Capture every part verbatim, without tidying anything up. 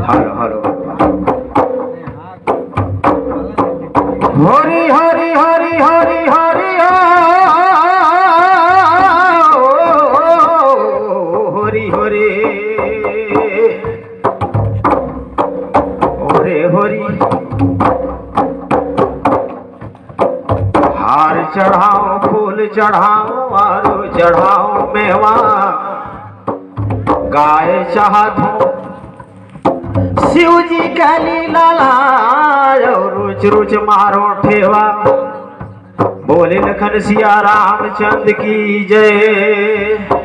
Hello, hello. Hari, Hari, Hari, Hari, Hari, Hari, Hari. Hari, Hari. हार चढ़ाओ, फूल चढ़ाओ, आरो चढ़ाओ मेवा। गाय चाहत हो शिव जी का लीला लायो, रुच रुच मारो ठेवा। बोले लखन सिया रामचंद्र की जय।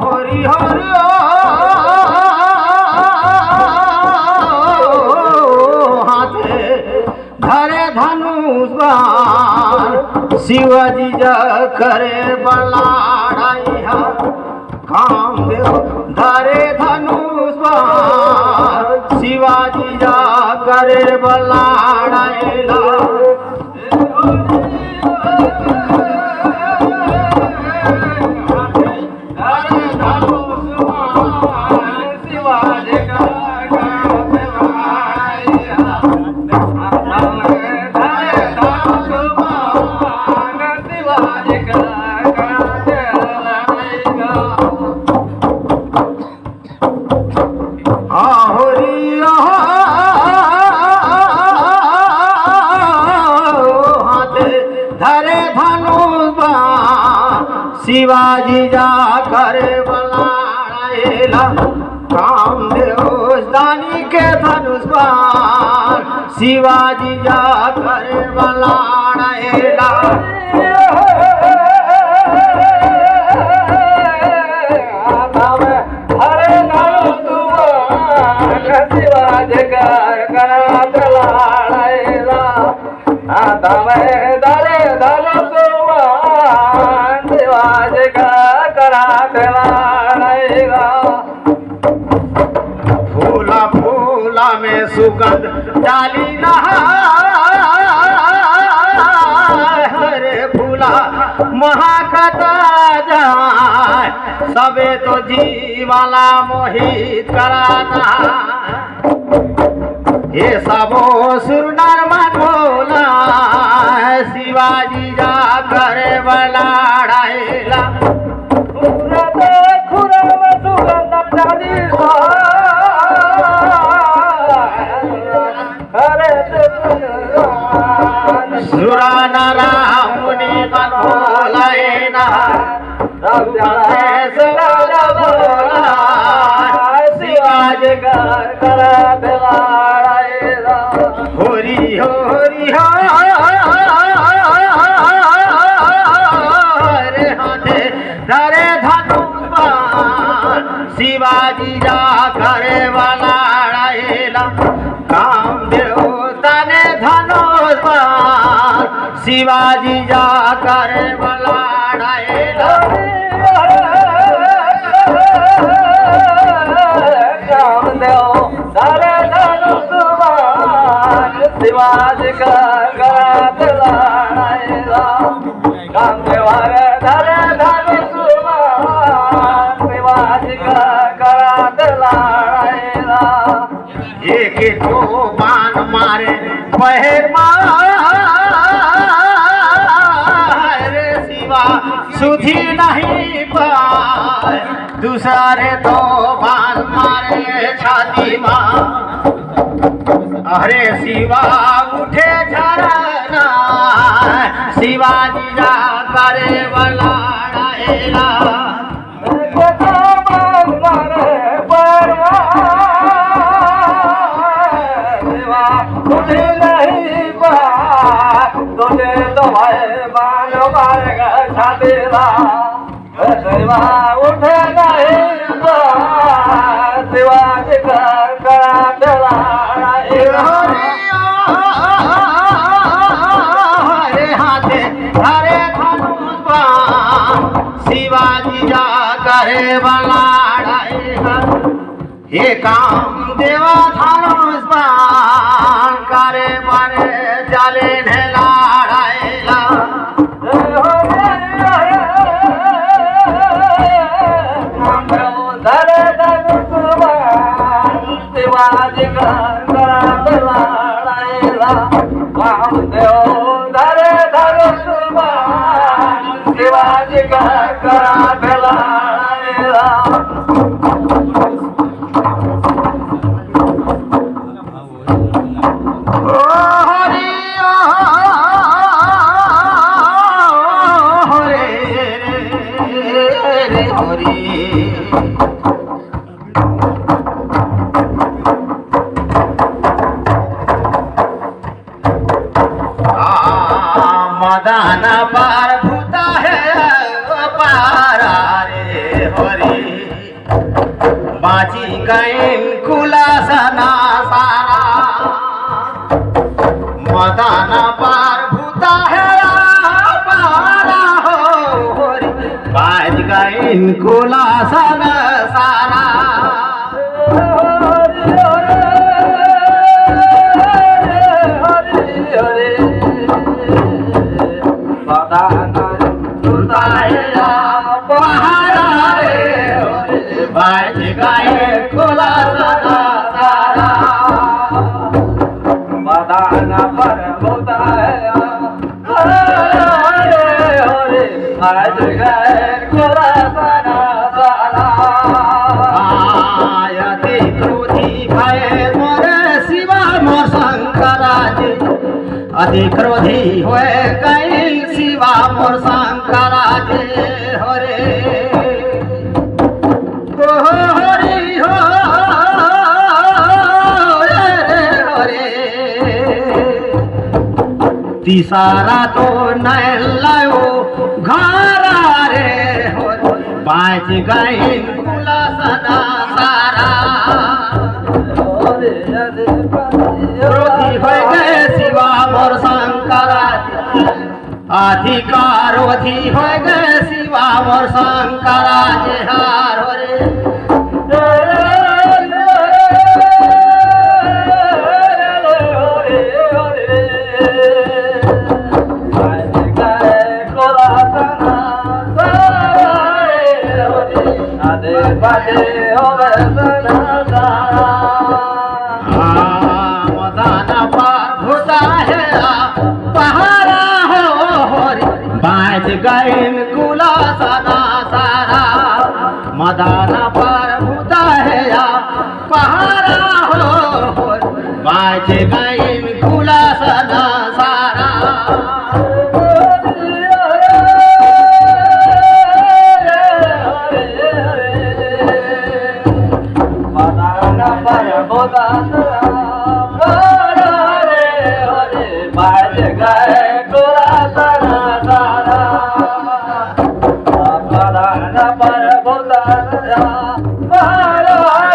हरि हरि। हाथे धरे धनुष बाण, शिवाजी जा करे बलाड़ाई हा। कामदेव धरे धनुष बाण, शिवाजी जा करे बलाड़ाई ला। आहोरी आहो, हाथे धरे धनुष बाण, शिवाजी जा करे बलाड़ाई ला। कामदेव दानी के धनुष बाण, शिवाजी जा करे बलाड़ाई ला। हाथ में धरे धनुष बाण, शिवाजी का करात लड़ाई ला। हाथ में धरे धनुष बाण, शिवाजी का करात लड़ाई ला। फूला फूला में सुगंध डाली नहाय, हरे फूला महकता जाय, सबे तो जीवाला मोहित कराता। ये सबो सुर नर मन भोला, शिवाजी जा करे बलाड़ाई ला। सुरा नरा मुनि मन भोला ना, शिवाजी का करात लड़ाई ला। होरी होरी हो रे, हाथे धरे धनुष बाण, शिवाजी जा करे बलाड़ाई ला। कामदेव तने धनुष बाण, शिवाजी जा करे बलाड़ाई ला। कामदेव धरे धनुष बाण, शिवाजी का करात लड़ाई ला। कामदेव धरे धनुष बाण, शिवाजी का करात लड़ाई ला। एक ठो बाण मारे पहेर मा, रे शिवा सुधी नहीं पाए। दूसरे तो बाण मारे छाती मा, अरे शिवा उठे झरना, शिवाजी जा करे बलाड़ाई ला। बाण मारे पहेर मा, शिवा उठे नहीं पाए। दूसरे तो भाई बाण मारे छाती मा। शिवा उठे नहीं पाए, शिवाजी का करात लड़ाई ला। हरे हाथे धरे धनुष बाण, शिवाजी जा करे बन लड़ाई। हे कामदेवा धनुष बाण, करे बन चले ने लड़ाई ला। धरे धनुष बाण, शिवाजी का करा लड़ाई ला। कामदेव धरे धनुष बाण, शिवाजी का करा लड़ाई ला। ओ हरि, ओ हरि, हरि। आ, मदन प्रभु ताहे अपार रे हरि। बाँची गइन कुल सन सारा। मदन प्रभु ताहे अपार हो हरि। बाँची गइन कुल सन सारा। मदन प्रभु ताहे अपार रे हरि, बाँच गए कुल सन सारा। अति क्रोधी भए मोर शिवा मोर शंकरा जी, अति क्रोधी होए गए शिवा मोर शंकरा जी हरे। ओ हरि हो, रे रे हरे। तीसरा तो नैन लायो घर रे हो, बाँच गइन कुल सन सारा। क्रोधी होए गए शिवा मोर शंकरा जी। अधिकार अवधि होए गए शिवा मोर शंकरा जी हरे। आ, मदन प्रभु ताहे अपार हो हरि, बाँच गइन कुल सन सारा। मदन प्रभु ताहे अपार हो हरि, बाँच गइन कुल सन सारा। मदन प्रभु ताहे अपार रे हरि, बाँच गए कुल सन सारा। मदन प्रभु ताहे अपार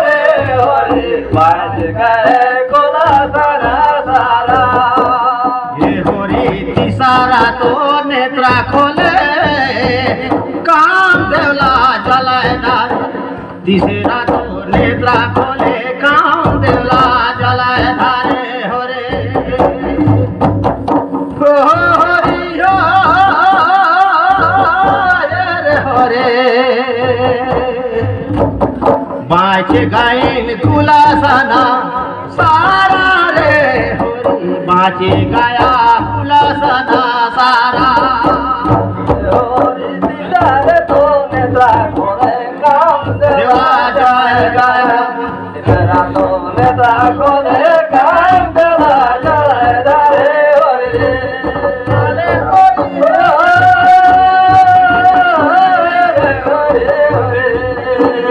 रे हरि, बाँच गए कुल सन सारा। हे हरि तीसरा तो नेत्र खोले, कामदेव ला जलाए ना। तीसरा तो नेत्र खोले, कामदेव ला जलाए धारे हो रे। हो हरि हो, रे हो रे। बाँच गइन कुल सन सारा रे हो रे, बाँच गया कुल सन सारा। देवा जय जय।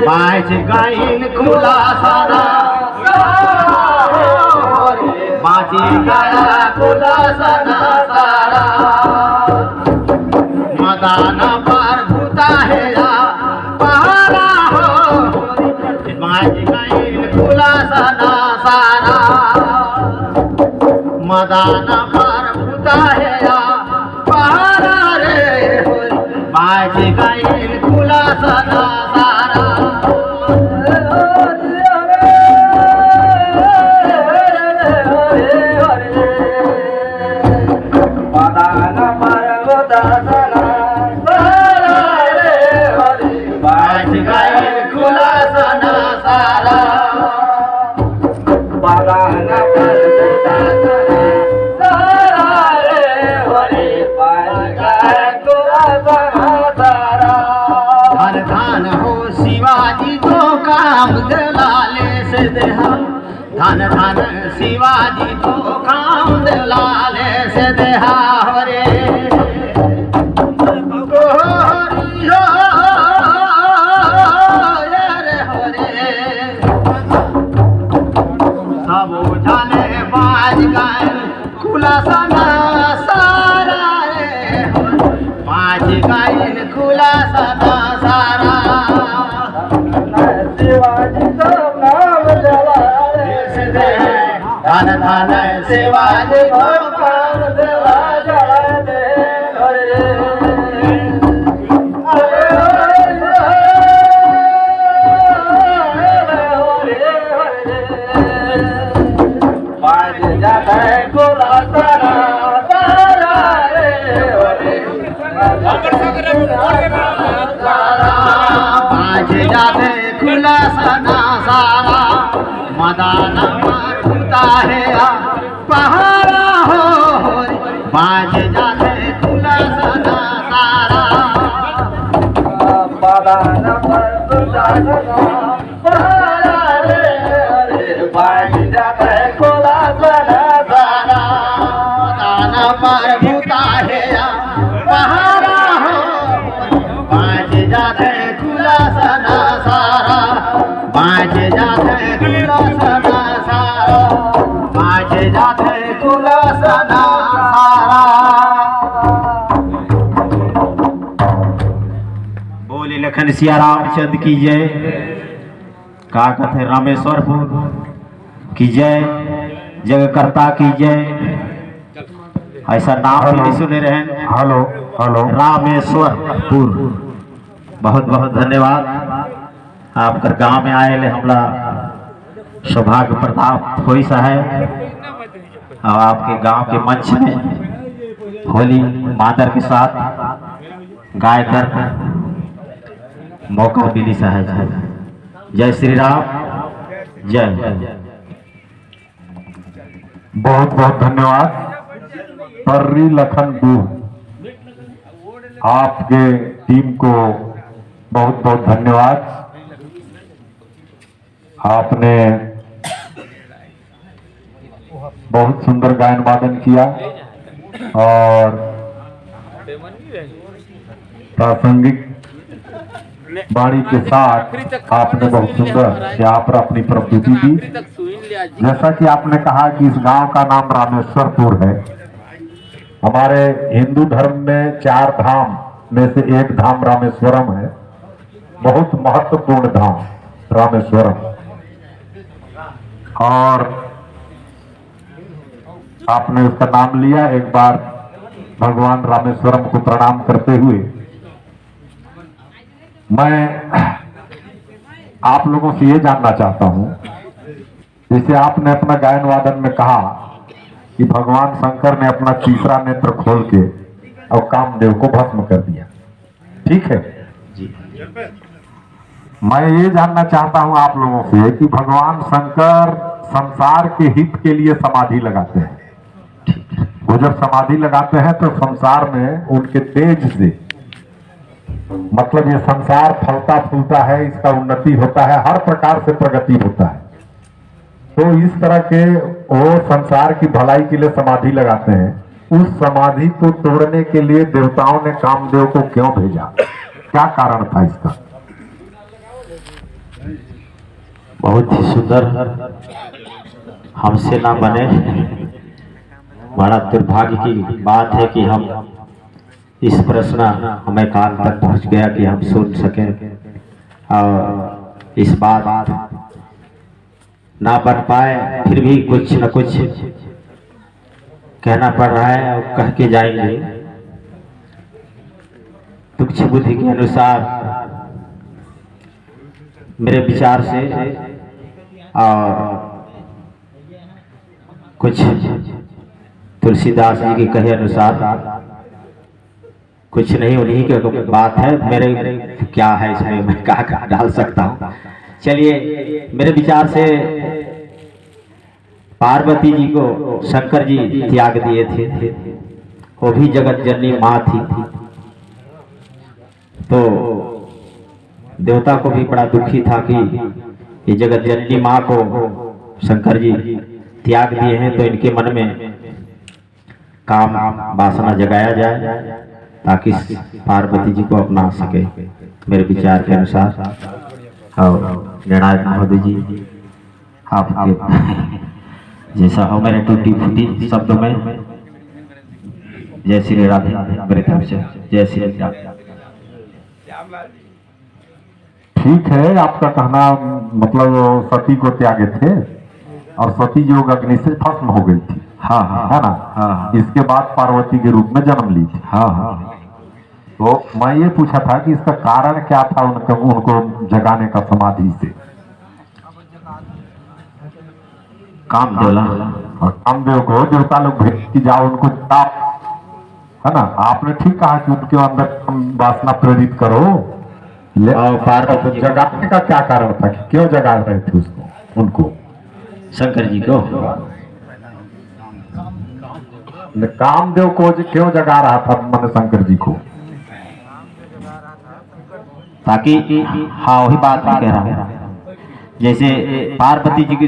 बाँच गइन कुल सन सारा, बाँच गया कुल सन सारा। मदन प्रभु ताहे अपार हो, बाँच गइन कुल सन सारा। मदन प्रभु ताहे अपार आज गाइन खुलासा ना सारा। आज गाइन खुलासा ना सारा। धन धन हो शिवाजी तो काम देलाले से देहा। धन धन शिवाजी तो काम देलाले से देहा हो रे। हो रे हो, ये रे हो रे। सबो झने बाज गाइन खुलासा ना सारा रे हो। बाज गाइन खुलासा ना सारा। शिवाजी तो काम देलाले से दे। धन धन शिवाजी तो काम देलाले से दे। बाज जात है खुलासा ना सारा रे हो रे। बाज जात है खुलासा ना सारा। मदाना मार होता है आ पहाड़ा हो, हो रे। बाज जात है खुलासा ना सारा। मदाना मार होता है पहाड़ा रे, अरे, बाज जात है खुलासा ना सारा। दाना पर भूता है या पहाड़ा हो, बाज जात है खुलासा ना सारा। बाज जात है खुलासा ना सारा। बाज जात है खुलासा ना सारा। बोले लखन सिया रामचंद्र की जय। का कहते रामेश्वरपुर की जय, जगकर्ता की जय। ऐसा नाम भी नहीं सुने रहेन। Hello, hello. रामेश्वरपुर। बहुत बहुत धन्यवाद। आपकर गांव में आए ले हमला सौभाग्य प्राप्त होइस है। और आपके गांव के मंच में होली मादर के साथ गाय कर मौका मिलिस है। जय श्री राम, जय। बहुत बहुत धन्यवाद। पर्री लखन दू, आपके टीम को बहुत बहुत धन्यवाद। आपने बहुत सुंदर गायन वादन किया और प्रासंगिक वाणी के साथ आपने बहुत सुंदर यहाँ पर अपनी प्रस्तुति दी। जैसा कि आपने कहा कि इस गांव का नाम रामेश्वरपुर है। हमारे हिंदू धर्म में चार धाम में से एक धाम रामेश्वरम है, बहुत महत्वपूर्ण धाम रामेश्वरम। और आपने उसका नाम लिया, एक बार भगवान रामेश्वरम को प्रणाम करते हुए मैं आप लोगों से ये जानना चाहता हूँ, जैसे आपने अपना गायन वादन में कहा कि भगवान शंकर ने अपना तीसरा नेत्र खोल के और कामदेव को भस्म कर दिया, ठीक है? जी। मैं ये जानना चाहता हूँ आप लोगों से कि भगवान शंकर संसार के हित के लिए समाधि लगाते हैं। वो जब समाधि लगाते हैं तो संसार में उनके तेज से, मतलब, ये संसार फलता फूलता है, इसका उन्नति होता है, हर प्रकार से प्रगति होता है। तो इस तरह के वो संसार की भलाई के लिए समाधि लगाते हैं। उस समाधि को तोड़ने के लिए देवताओं ने कामदेव को क्यों भेजा, क्या कारण था इसका? बहुत ही सुंदर, हमसे ना बने। बड़ा दुर्भाग्य की बात है कि हम इस प्रश्न हमें कान तक पहुंच गया कि हम सुन सकें और इस बात ना बन पाए, फिर भी कुछ न कुछ कहना पड़ रहा है और कह के जाएंगे। सूक्ष्म बुद्धि के अनुसार, मेरे विचार से और कुछ तुलसीदास जी के कहे अनुसार, कुछ नहीं, उन्हीं के बात है। मेरे क्या है इसमें, मैं क्या, क्या डाल सकता हूँ। चलिए, मेरे विचार से पार्वती जी को शंकर जी त्याग दिए थे, वो भी जगत जननी माँ थी। तो देवता को भी बड़ा दुखी था कि ये जगत जननी माँ को शंकर जी त्याग दिए हैं, तो इनके मन में काम वासना जगाया जाए, ताकि पार्वती जी को अपना सके, मेरे विचार के अनुसार। और निर्णायक महोदय जी, आपके जैसा हो मेरे टूटी फूटी शब्दों में। जय श्री राधे, मेरे तरफ से जय श्री राधे। ठीक है, आपका कहना, मतलब, सती को त्यागे थे और सती योग अग्नि से भस्म हो गई थी। हाँ, हाँ, है ना? हाँ, हाँ। इसके बाद पार्वती के रूप में जन्म ली थी। हाँ, हाँ। तो मैं ये पूछा था कि इसका कारण क्या था उनको, उनको जगाने का समाधि से? कामदेव ला। और कामदेव को देवता लोग भेज कि जाओ उनको जगाओ, है ना? आपने ठीक कहा कि उनके अंदर काम वासना प्रेरित करो। ले, और पार्वती तो जी को जगाने का क्या कारण था कि क्यों जगा रहे थे उसको, उनको? शंकर जी को। न, कामदेव को ज-, क्यों जगा रहा था मन शंकर जी को? ताकि, हाँ, वही बात मैं कह रहा हूँ। जैसे पार्वती जी की